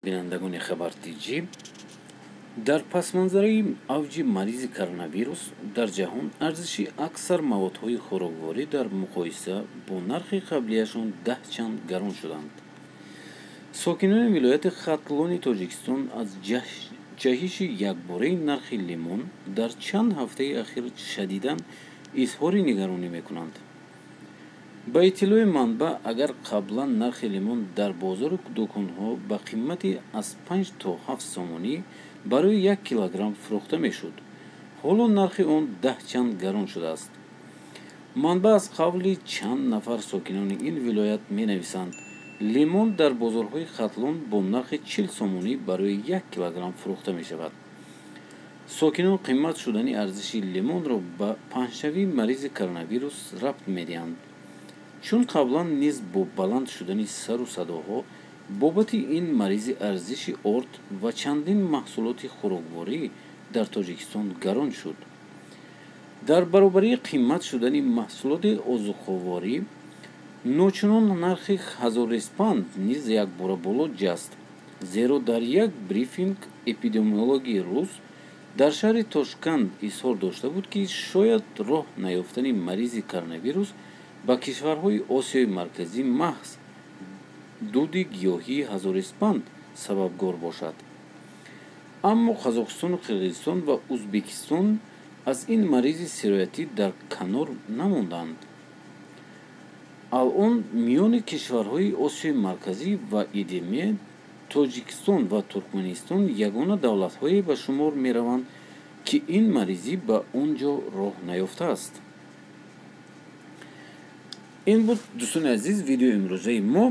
Бинандагони Хабар Тҷӣ, дар пасманзараи авҷи маризи коронавирус дар ҷаҳон арзиши аксар маводҳои хӯрокворӣ дар муқоиса бо нархи қаблияшон 10 чанд гарон шуданд. Сокинони вилояти Хатлони Тоҷикистон аз ҷаҳиши якбораи нархи лимон дар чанд ҳафтаи ахир шадидан изҳори нигаронӣ мекунанд. Ба иттилои манбаъ, агар қаблан нархи лимон дар бозору дуконҳо ба қимати аз 5 то 7 сомонӣ барои 1 килограмм фурӯхта мешуд, ҳоло нархи он 10 чанд гарон шудааст. Манбаъ аз қавли чанд нафар сокинони ин вилоят менависанд, лимон дар бозорҳои Хатлон бо нархи 40 сомонӣ барои 1 килограмм фурӯхта мешавад. Сокинон қимат шудани арзиши лимонро ба паҳншавии маризи коронавирус рабт медиҳанд, чун қаблан низ бо баланд шудани сару садоҳо бобати ин маризи арзиши орд ва чандин маҳсулоти хӯрокворӣ дар Тоҷикистон гарон шуд. Дар баробарии қимат шудани маҳсулоти озуқаворӣ, ночунон нархи ҳазореспанд низ якбора боло ҷаст, зеро дар як брифинг эпидемиологи рус дар шаҳри Тошканд изҳор дошта буд, ки шояд роҳ наёфтани маризи коронавирус ба кишварҳои Осиёи Марказӣ маҳз дуди гиёҳии ҳазореспанд сабабгор бошад. Аммо Қазоқистону Қирғизистон ва Узбекистон аз ин маризи сироятӣ дар канор намонданд. Алъон миёни кишварҳои Осиёи Марказӣ ва ИДМ Тоҷикистон ва Туркманистон ягона давлатҳое ба шумор мераванд, ки ин маризӣ ба он ҷо роҳ наёфтааст. Ин буд, дӯстони азиз, видеои имрӯзаи мо.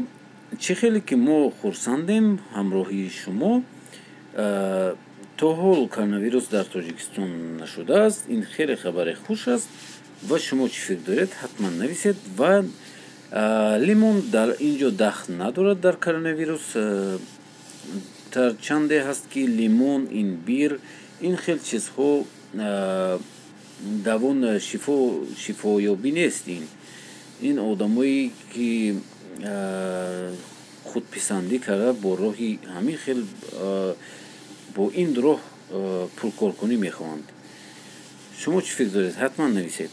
Чӣ хеле ки мо хурсандем ҳамроҳии шумо. То ҳол коронавирус дар Тоҷикистон нашудааст, ин хеле хабари хуш аст. Ва шумо чӣ фикр доред, ҳатман нависед. Ва лимон дар ин ҷо дахл надорад дар коронавирус. Дар чанде ҳаст, ки лимон, имбир, ин хел чизҳо давон шифо, шифоёбӣ нест. Ин одамое ки худписандӣ карда, бо роҳи ҳамин хел, бо ин роҳ пулкоркунӣ мехоҳанд. Шумо чӣ фикр доред, ҳатман нависед.